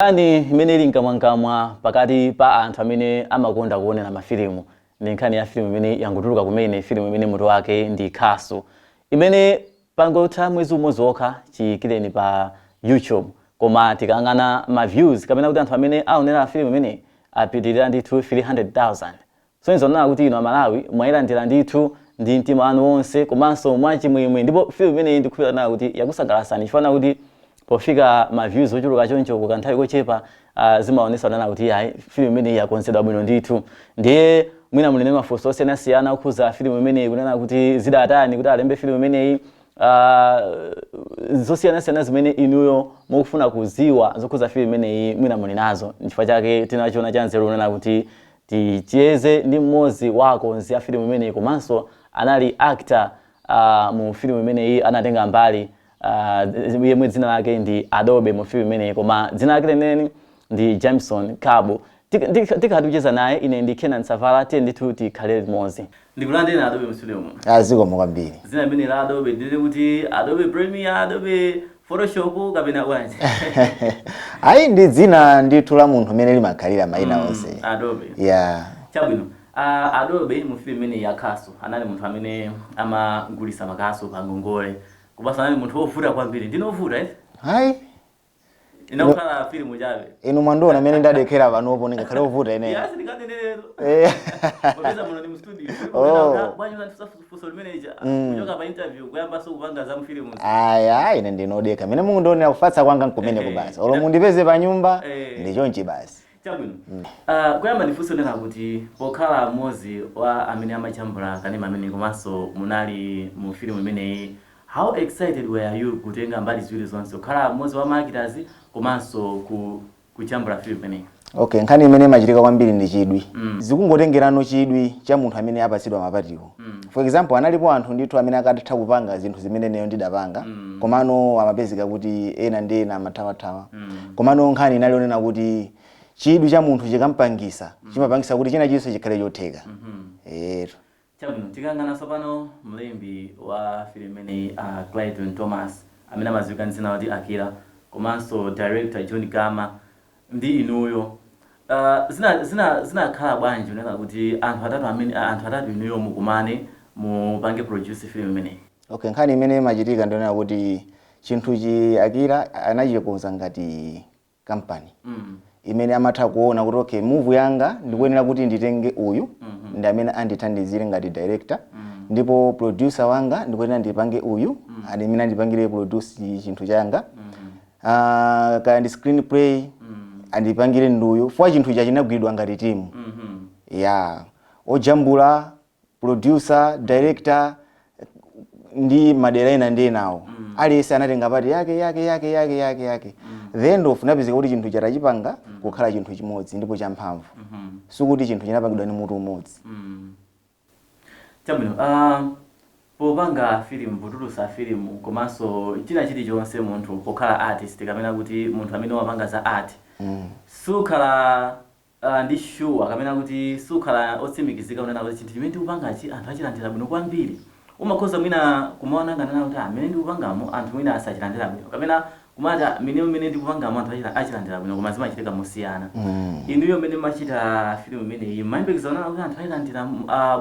Nkhani imene ili mkamwamkamwa pakati pa anthu amene amakonda kuonera mafilimu ndi nkhani ya filimu imene yangotuluka kumene, filimu imene mutu wake ndi Khasu, imene pangotha mwezi umodzi wokha chiyikireni pa YouTube. Koma tikayang'ana ma views kapena kuti anthu amene aonera filimu imeneyi apitirira ndithu 300,000. So nzonena kuti inu Amalawi mwayilandira ndithu ndi mtima wanu wonse komanso mwachimwemwe, ndipo filimu imeneyi ndikukhulupirira kuti yakusangalatsani, chifukwa kuti pofika ma views ochuluka choncho kukanthawi kochepa, zimaonesa kunena kuti ayi, filimu imeneyi yakonzedwa bwino ndithu. Ndiye mwina muli ndi mafunso osiyanasiyana okhuza filimu imeneyi, kunena kuti zidatani kuti alembe filimu imeneyi, zosiyanasiyana zimene inuyo mukufuna kuziwa zokhuza filimu imeneyi, mwina muli nazo. Nchifukwa chake tinachiona cha nzeru kunena kuti ticheze ndi mmodzi wa akonzi a filimu imeneyi, komanso anali actor mu filimu imeneyi, anatenga mbali, yemwe dzina lake ndi Adobe mu filimu imeneyi, koma dzina lake lenileni ndi Jameson Kabu. Tikhala tikucheza naye. Ine ndi Kenan Savala, tiye ndithu tikhale limodzi. Ndikulandeni, Adobe, mu studio muno. Azikomo kwambiri. Dzina limene la Adobe, ndili kuti Adobe Premiere, Adobe Photoshop, kapena bwanji? Ayi, ndi dzina ndithu la munthu umene limakhalira mayina onse. Adobe. Yeah. Chabwino. Adobe mu filimu imeneyi ya Khasu anali munthu amene amagulisa makasu pa ngongole, komanso anali munthu wovuta kwambiri. Ndinovuta, eh? Hayi. Inakukhala filimu chabe. Inu mwandiona amene ndadekhera panopo, ndingakhale wovuta ineyo? Yes, ndikanenerero. Popeza muno ndi mu studio. Oh. Bwanji funso limeneja kuchoka pa interview kuyambanso kupanga za mfilimu? Aya, ine ndinodekha mene mukundionera, kufatsa kwanga nkumeneko basi. Olo mundipeze pa nyumba, ndi chonchi basi. Chabwino. Kuyamba ndifunse nena kuti pokhala mmodzi wa amene amajambula kanema amene komanso munali mu filimu imeneyi, how excited were you kutenga mbali ziwiri zonse, kukhala mmodzi wa ma actors komanso kujambula filimu imeneyi? Okay, nkhani imene imachitika kwambiri ndi chidwi. Zikungotengerano chidwi cha munthu amene apatsidwa ma part wo. For example, analipo anthu ndithu amene akatha kupanga zinthu zimene neyo ndidapanga, komano amapezeka kuti ena ndi ena amathawathawa. Komano nkhani inali yonena kuti chidwi cha munthu chikampangisa, chimapangisa kuti china chilichonse chikhale chotheka. Eto. Chabwino, tikayang'ana tsopano mlembi wa filimu imeneyi, Clayton Thomas, amene amadziwika ndi dzina loti Akira, komanso director John Gama ndi inuyo, zinakhala bwanji kunena kuti anthu atatu amene anthu atatu inuyo mukumane, mupange produce film imeneyi? Okay, nkhani imene imachitika ndionena kuti chinthuchi Akira anachikonza ngati company imene amatha kuona kuti okay, movie yanga ndikuyenera kuti nditenge uyu ndi amene andithandizire ngati director, ndipo producer wanga ndikuyenera ndipange uyu amene andipangire produce chinthu changa, kaya ndi screenplay andipangire nduyu fwa. Chinthu cha chinagwiridwa ngati timu ya ojambula, producer, director ndi madera ena ndi enawo. Aliyense anatenga part yake yake yake yake yake yake. Then unapezeka kuti chinthu chatachipanga kukhala chinthu chimodzi ndipo champhamvu, sikuti chinthu chinapangidwa ndi mutu umodzi. Chabwino. Popanga filimu, potulutsa filimu komanso china chilichonse, munthu pokhala artist kapena kuti munthu amene wapanga za art, sukhala ndi sure kapena kuti sukhala otsimikizika kunena kuti chinthu chimene ndikupangachi anthu achilandira bwino kwambiri. Umakhoza mwina kumaona nganena kuti amene ndikupangamo anthu mwina asachilandira bwino, kapena kumati mene mmene ndikupangamo anthu achilandira bwino, koma zimachitika mosiyana. Inuyo mmene machita filimu imeneyi, mayembekeza kunena kuti anthu ayilandira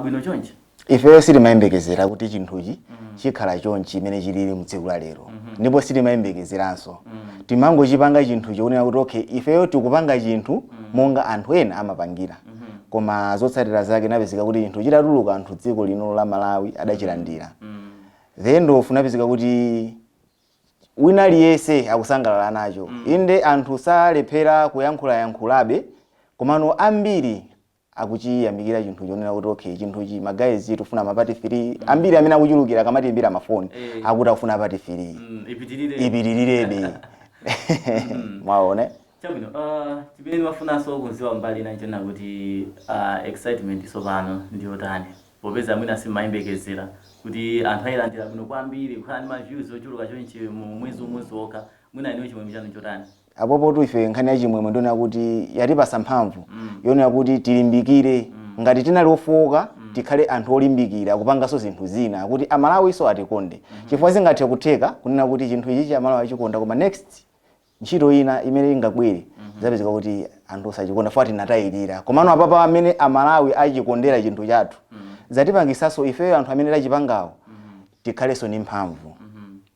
bwino chonchi? Ifeyo sitimayembekezera kuti chinthuchi chikhala chonchi imene chilili mtsiku la lero, ndipo sitimayembekezeranso. Timangochipanga chinthu choonera kuti okay, ifeyo tikupanga chinthu monga anthu ena amapangira, koma zotsatira zake napezeka kuti chinthu chitatuluka, anthu dziko lino la Malawi adachilandira. Then ndofu napezeka kuti wina aliyense akusangalala nacho. Inde, anthu salephera kuyankhulayankhulabe, komano ambiri akuchiyamikira chinthu chonena kuti okay, chinthuchi ma guys tikufuna ma part 3. Ambiri amene akuchulukira akamatiimbira mafoni akuti akufuna part 3. Ipitirire. Ipitirirebe, mwaona? Chabwino. Chimene ndimafunanso kudziwa mbali ina nchona kuti excitement tsopano ndiyotani, popeza mwina simmayembekezera kuti anthu ayilandira bwino kwambiri, kukhala ndi ma views ochuluka chonchi mu mwezi umodzi wokha. Mwina inuyo chimwemwe chanu chotani? Apopo ife nkhani ya chimwemwe ndionera kuti yatipasa mphamvu yonena kuti tilimbikire. Ngati tinali ofowoka, tikhale anthu olimbikira kupanganso zinthu zina kuti Amalawiso atikonde, chifukwa zingathe kutheka kunena kuti chinthu ichi Amalawi achikonda, koma next ntchito ina imene ingabwere Zapezeka kuti anthu osachikonda fati tinatayirira. Komano apapa amene Amalawi achikondera chinthu chathu, zatipangisanso ifeyo anthu amene tachipangawo tikhalenso ndi mphamvu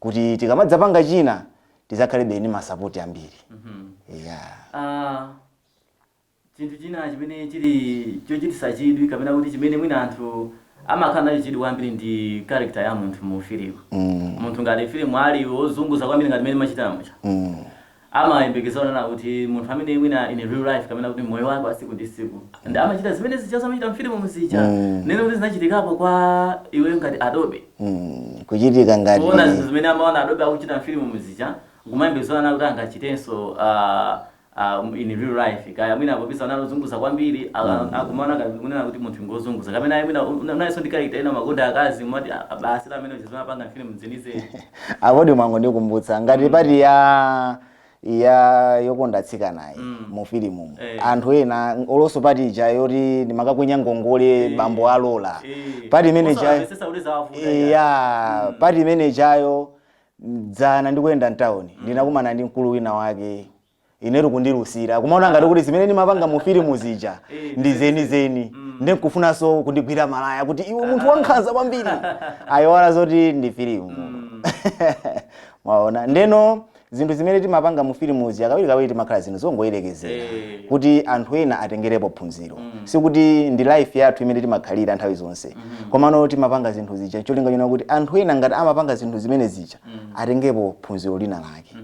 kuti tikamadzapanga china tizakhalebe ndi masapoti ambiri, yeah. Chinthu china chimene chili chochititsa chidwi, kapena kuti chimene mwina anthu amakhala nacho chidwi kwambiri, ndi character ya munthu mu filimu. Munthu ngati filimu ali wozunguza kwambiri ngati mmene machitira mucha, amayembekeza onana kuti munthu amene mwina in real life, kapena kuti moyo wake wa tsiku ndi tsiku, ndi amachita zimene zija amachita mfilimu muzija. Nene kuti zinachitikapo kwa iweyo ngati Adobe? Kuchitika ngati Kuona zinthu zimene amaona Adobe akuchita mfilimu muzija, nkumayembekeza onana kuti angachitenso in real life, kaya mwina popeza analozunguza kwambiri, akumaona ngati kunena kuti munthu ngozunguza, kapena mwina unayenso ndi character ina makonda akazi, mati basi la amene zimapanga mfilimu zenizeni. Apodi mwango ndikumbutsa ngati part ya yokonda atsikanayi mu filimu. Anthu ena olonso part ija yoti ndimakakwenya ngongole bambo alola, part imene ijayo Osamvetsetsa kuti zawavuta. Ya, part imene ijayo, dzana ndikuyenda mtawuni ndinakumana ndi mkulu wina wake, inetu kundilusira, kumaona ngati kuti zimene ndimapanga mu filimu zija ndi zenizeni, ndinkufunanso kundigwira malaya kuti iwe munthu wankhanza kwambiri. Ayiwala zoti ndi filimu, mwaona? Ndeno zinthu zimene timapanga mu filimuzi kawirikawiri timakhala zinthu zongoyerekezera kuti anthu ena atengerepo phunziro. Sikuti ndi life yathu imene timakhalira nthawi zonse, komano timapanga zinthu zija cholinga chona kuti anthu ena ngati amapanga zinthu zimene zija atengepo phunziro lina lake.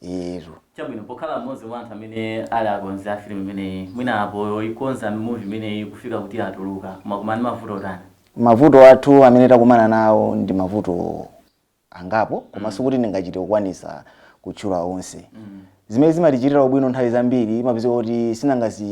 Yetu. Chabwino, pokhala mmodzi mwa anthu amene ali akonzi a filimu imeneyi, mwina apo ikonza movie imeneyi kufika kuti atuluka, mwakumana ndi mavuto otani? Mavuto athu amene takumana nawo ndi mavuto angapo, koma sikuti ndingachite kukwanisa kutchula onse. Zimene zimatichitira ubwino nthawi zambiri, imapezeka kuti sinangasi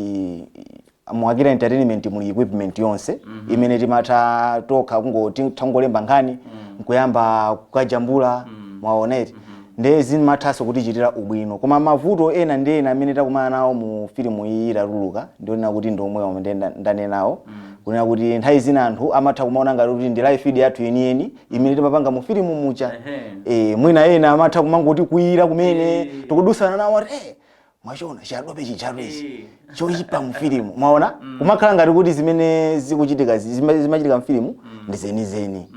mu Akira Entertainment muli equipment yonse imene timatha tokha kungolemba nkhani nkuyamba kukajambula, mwaona eti? Nde zimathanso kutichitira ubwino. Koma mavuto ena ndi ena amene takumana nawo mu filimu iyi itatuluka, ndionena kuti ndi omwewo amene ndanenawo, kunena kuti nthawi zina anthu amatha kumaona ngati kuti ndi life feed yathu yeniyeni imene timapanga mu filimu mucha. Mwina ena amatha kumangoti kuyira kumene tikudusana nawo ati, "Mwachiona chiadobe chijatu ichi choyipa mu filimu," mwaona? Kumakhala ngati kuti zimene zikuchitika zimachitika mfilimu ndi zenizeni.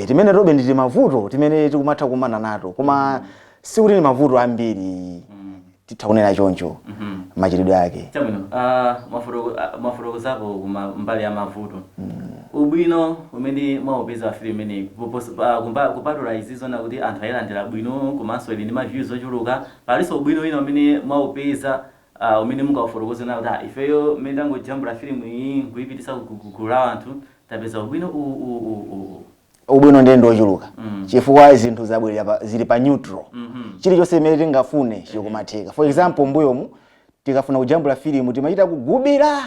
Timene tobe ndi timavuto timene tikumatha kumana nato, koma sikuti ni mavuto ambiri, titha kunena choncho, machitidwe ake. Chabwino, mwafotokozapo kuma mbali ya mavuto. Ubwino umene mwaupeza wa filimu imeneyi, kupatula izi zona kuti anthu ayilandira bwino komanso ili ndi ma views ochuluka, palinso ubwino wina umene mwaupeza umene mungaufotokoze nawo kuti ifeyo mmene tangojambula filimu iyi nkuyipitisa ku gulu la anthu, tapeza ubwino uwu, uwu, uwu, uwu? Ubwino ndiye ndiochuluka, chifukwa zinthu zabwerera zili pa neutral. Chilichonse imene tingafune chikumatheka. For example, mbuyomu tikafuna kujambula filimu timachita kugubira,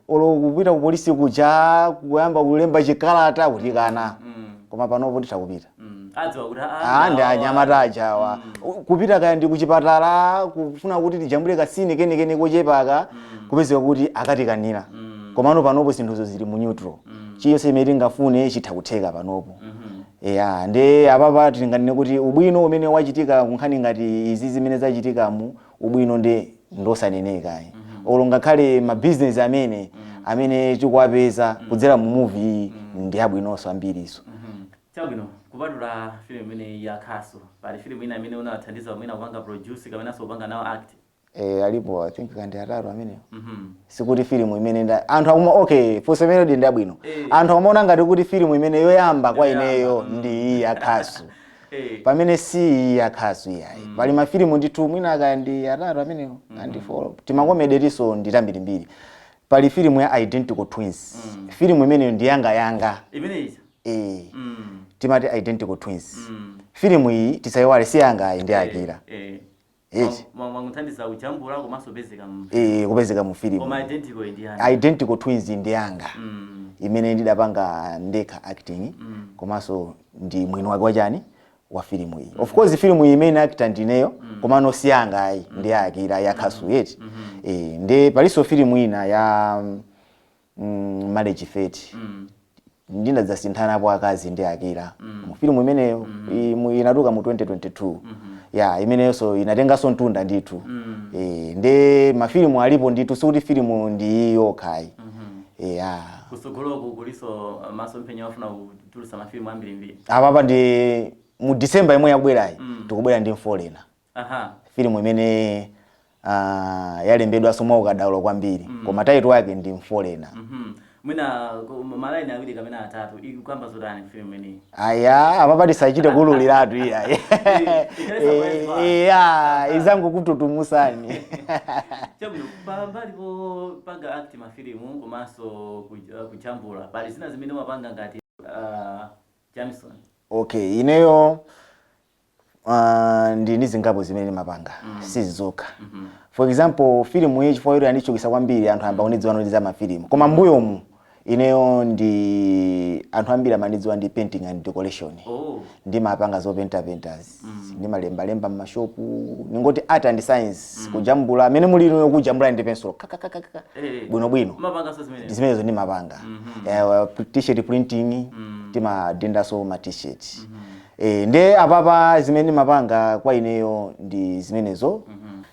olo kupita ku polisi kuja kuyamba kulemba chikalata kutikana, koma panopo titha kupita. Adziwa kuti Ah, ndi anyamata ajawa. Kupita kaya ndi kuchipatala kufuna kuti tijambule ka scene kenikeni kochepaka, kupezeka kuti akatikanira. Komano panopo zinthuzo zili mu neutral, chilichonse imene tingafune chitha kutheka panopo. Ya, ndi apapa tinganene kuti ubwino umene wachitika kunkhani ngati izi zimene zachitikamu, ubwino ndi ndosaneneka. Olo ngakhale mabizinesi amene tikuwapeza kudzera mu movie iyi ndi abwinonso ambiriso. Chabwino, kupatula filimu imeneyi ya Khasu, pali filimu ina imene unathandiza mwina kupanga produce kapenanso kupanga nawo act? Alipo, I think kandi atatu amenewo. Sikuti filimu imene anthu akuma, okay, funso imene ndi ndabwino. Anthu amaona ngati kuti filimu imene yoyamba kwa Yoyamba, ineyo ndi iyi yakhasu, pamene si iyi yakhasu iyayi. Pali mafilimu ndithu mwina kaya ndi atatu amenewo kandi four, tima comedy tiso ndi tambirimbiri. Pali filimu ya Identical Twins. Filimu imeneyo ndi yanga yanga. Imeneyi? Timati Identical Twins. Filimu iyi, tisayiwale, si yanga ayi, ndi Akira. Yes. Mwanguthandiza kujambula komanso kupezeka Kupezeka mu filimu. Koma Identical ndi yani? Identical Twins ndi yanga, imene ndidapanga ndekha acting, komanso ndi mwini wake wachani wa filimu iyi. Of course filimu iyi imene actor ndineyo, komano si yanga ayi, ndi Akira yakhasu yeti. Ndi palinso filimu ina ya Marriage Fate. Ndinadzasinthanapo akazi ndi Akira mu filimu imeneyo. Inatuluka mu 2022. Ya, imeneyonso inatenganso mtunda ndithu. Nde mafilimu alipo ndithu, sikuti filimu ndi yokhayi. Ya. Kusogoloku kuliso masomphenya ofuna kutulutsa mafilimu ambirimbiri? Apapa ndi mu December imwe yakubwerayi, tikubwera ndi Mfolena, filimu imene yalembedwanso mwa ukadaulo kwambiri, koma title wake ndi Mfolena. Mwina malaini awiri kapena atatu, ikukamba zotani filimu imeneyi? Aya, apapa tisachite kululiratu, iya. Ikhale surprise kwa. Iya, izangokututumusani. Chabwino, pambali popanga act mafilimu komanso kujambula, pali zina zimene umapanga ngati Jamison? Okay, ineyo ndi zingapo zimene ndimapanga, sizokha. For example, filimu iyi chifukwa yoti yandichokesa kwambiri, anthu amba kundidziwa ndi za mafilimu, koma mbuyomu ineyo ndi anthu ambiri amandidziwa ndi painting and decoration. Ndimapanga zopentapentas, ndimalembalemba mmashopu, ningoti art and science, kujambula amene muli inuyo, kujambula ndi pencil kakakakaka bwinobwino. Umapanganso zimene? Zimenezo ndimapanga. T-shirt printing, timadendaso ma T-shirt. Nde apapa zimene ndimapanga kwa ineyo ndi zimenezo.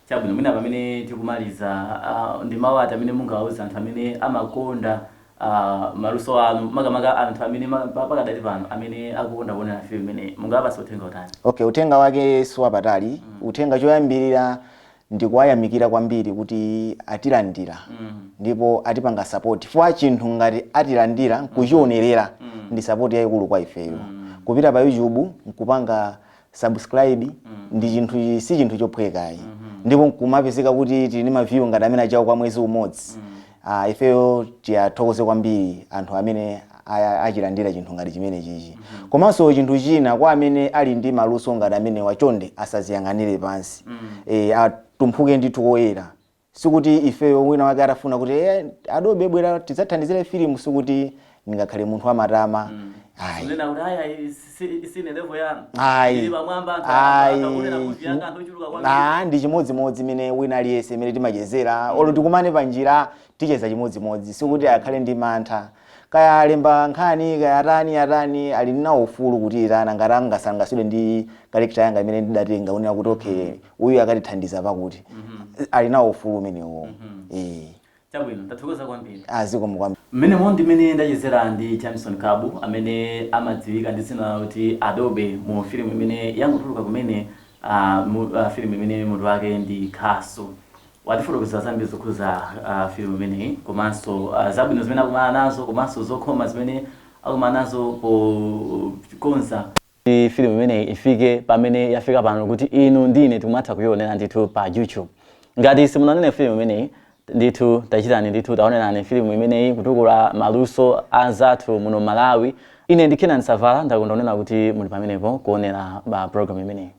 Chabwino, mwina pamene tikumaliza, ndi mawu ati amene mungawauze anthu amene amakonda maluso anu, makamaka anthu amene pakadali pano amene akukonda kuonera filimu imeneyi, mungawapatse uthenga utani? Okay, uthenga wake siwapatali. Uthenga choyambirira ndikuwayamikira kwambiri kuti atilandira ndipo atipanga support, chifukwa chinthu ngati atilandira nkuchionerera ndi support yayikulu kwa ifeyo. Kupita pa YouTube nkupanga subscribe ndi chinthu, si chinthu chophwekayi, ndipo nkumapezeka kuti tili ndi ma view ngati amene achawo kwa mwezi umodzi. Ifeyo tiyathokoze kwambiri anthu amene achilandira chinthu ngati chimene chichi. Komanso chinthu china, kwa amene ali ndi maluso ngati amene wachonde, asaziyang'anire pansi, atumphuke ndithu koyera. Sikuti ifeyo wina wake atafuna kuti Adobe bwera tidzathandizire filimu, sikuti ndingakhale munthu wamatama, ayi. Kunena kuti aya sine level yanu? Ayi. Ili pamwamba, anthu Ayi. akaonera movie yanga anthu ochuluka kwambiri. Ah, ndi chimodzimodzi imene wina aliyense imene timachezera, olo tikumane panjira ticheza chimodzimodzi. Sikuti akhale ndi mantha, kaya alemba nkhani, kaya atani atani, ali nawo ufulu kuti itana ngati angasangasidwe ndi character yanga imene ndidatenga, unena kuti okay, uyu akatithandiza pakuti, ali nawo ufulu umenewo. Chabwino, ndathokoza kwambiri. Azikomo kwambiri. Mmenemo ndimene ndachezera ndi Jamison Kabu, amene amadziwika ndi dzina lakuti Adobe mu filimu imene yangotuluka kumene, filimu imene mutu wake ndi Khasu. Watifotokozera zambiri zokhuza filimu imeneyi, komanso zabwino zimene akumana nazo, komanso zokhoma zimene akumana nazo pokonza filimu imeneyi ifike pamene yafika pano, kuti inu ndine timatha kuyionera ndithu pa YouTube. Ngati simunanene filimu imeneyi ndithu, tachitani ndithu, taonerani filimu imeneyi kutukula maluso anzathu muno Malawi. Ine ndi Kenan Savala, ndakonda kunena kuti muli pamenepo kuonera ba program imeneyi.